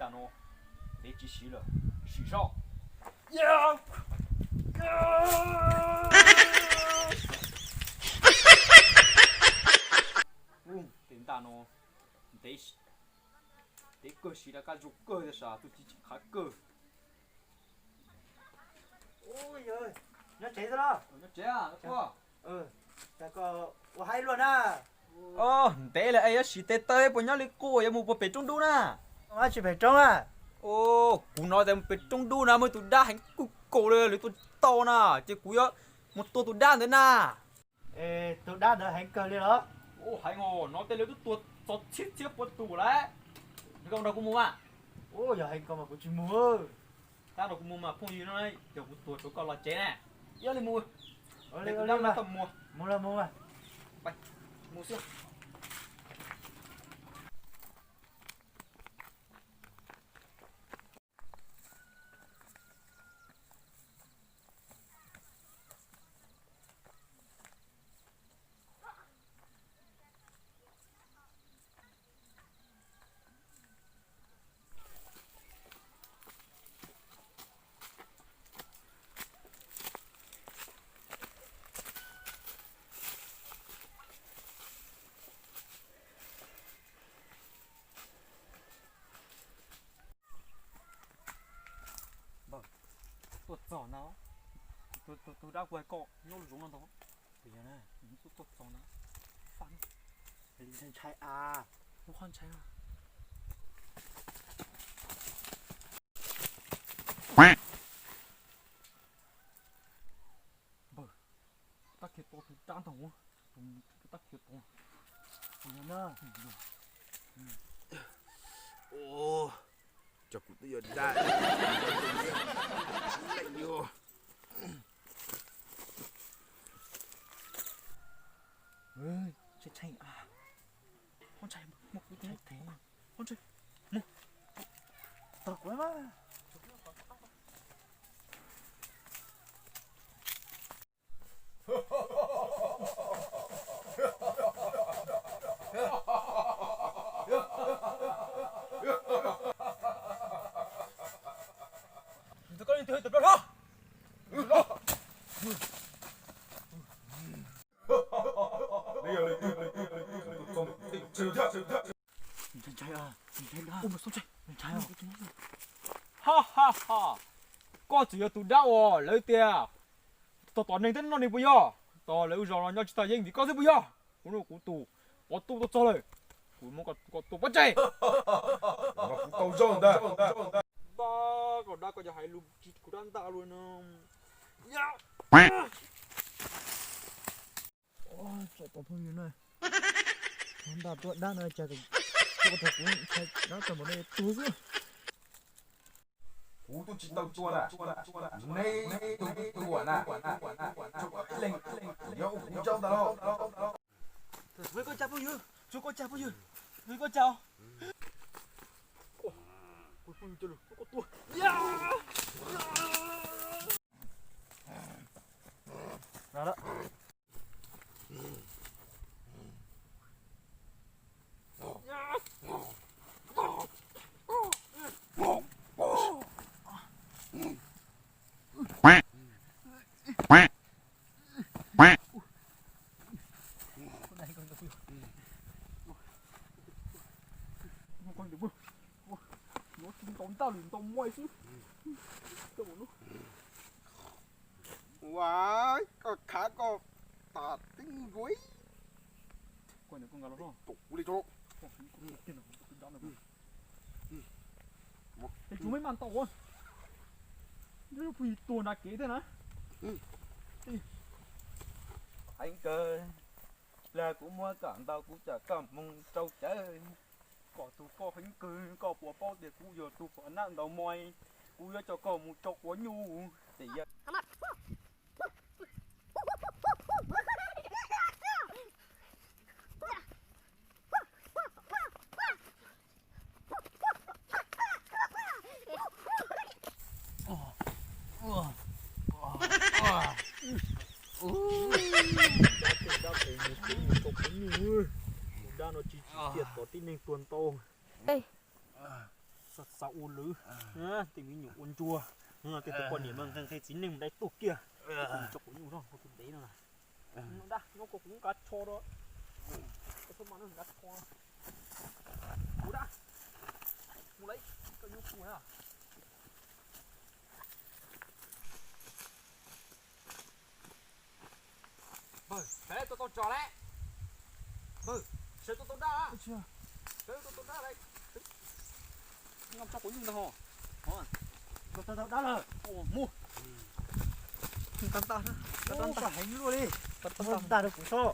Tam no ntev tsis siv lawm, sim zoj. Ub, tej ntaj no ntev, ntev kawg, siv rov qab zoo kawg tiag, sav tus txiv tsis qhav kawg. Nyob tsev xwb los? Nyob tsev, ua haib luaj na. Ntev lawm es yuav sim tes taw puas nyob li qub, yuav mus puas pem roob dub na? Tsis pem roob na. Kuv hnov tias pem roob dub na muaj tus dab heev kawg kawg li, lawv tua tsis tau na, ces kuv yuav mus tua tus dab ntawd na. Tus dab ntawd heev kawg li los? Heev os, hnov tej lawv twb tua txog txhiab txhiab puas tus lawm. Koj nrog kuv mus mas. Yog heev kawg mas kuv tsis mus. Koj nrog kuv mus mas phooj ywg, no yog kuv tuag tsuav koj los tsev na. Yog li mus. Mus mus mus xwb. Tuaj txog ntag, tus dab kuv hais koj nyob lub zoov no ntag. Tuaj txog ntag, ntshai ntshai a, ub qhov ntshai. Npawg, tab khiav tod tus dab ntag, tus tab khiav tod. Cov kuv twb yuav dab, tsis leej li. Ntshai ntshai, mus kuv tus, ntshai mus, tog kuv mas. Ha ha ha, koj txawm yog tus dab uas lawv tias tos tom neeg thiab noj neeg puas yog? Tos lawv zos los nyob tsis tau yeeb vim koj xwb puas yog? Kuv no kuv tus pov tub tuaj txog lawm, kuv muab koj tua pov tseg. Kuv tau zog ntag. Npab, koj dab koj cov hais lus tsis kuv dab ntag lus no. Tso tau phooj ywg na, hnov npab tua dab no cas tua tau kuv ntshai dab tau npaum no tuag xwb. Kuv twb tsis tau tua na, neb tus tua na, tsuas ib leeg yuav ua kuv zaub ntag lauj. Tsuas koj cas phooj ywg, tsuas koj cas phooj ywg, tsuas koj cas. Kuv phooj ywg coj lus koj tua. Ua, koj khav koj tas tib nkuav. Tus li tso. Tes tsum mej mas ntau, phooj ywg tuag nrad kev thiab na. Heev kawg, plag kuv muab kom ntau kuv coj koj mus rau cawv. Koj tus koj heev kawg, koj puas paub tias kuv yog tus pom nab ntaus moi, kuv yuav coj koj mus rau quav nyuj. Ces yog Dab no tsis tsim txiaj tom tib neeg tuag ntau. Xav ua lwm, tej me nyuam ua ntsuag, tej tus poj niam mas nqhis nqhis txiv neej mus dai tuag kiag. Tso kuv nyuj zog, kuv tus dev no na. Nyob dab, nyob kuv nqa tsho rau. Koj txhob mas nqa tsho. Kuv dab, kuv lawv koj nyuj kuv na. Npawg, sawv tau tau tso lawm. Npawg, sawv tau tau dab. Sawv tau tau dab lawm. Nqa tso kuv nyuj ntag ho. Tau tau dab lawm. Mus. Tau tau, tau heev luaj li. Tau tau, dag rau kuv sob.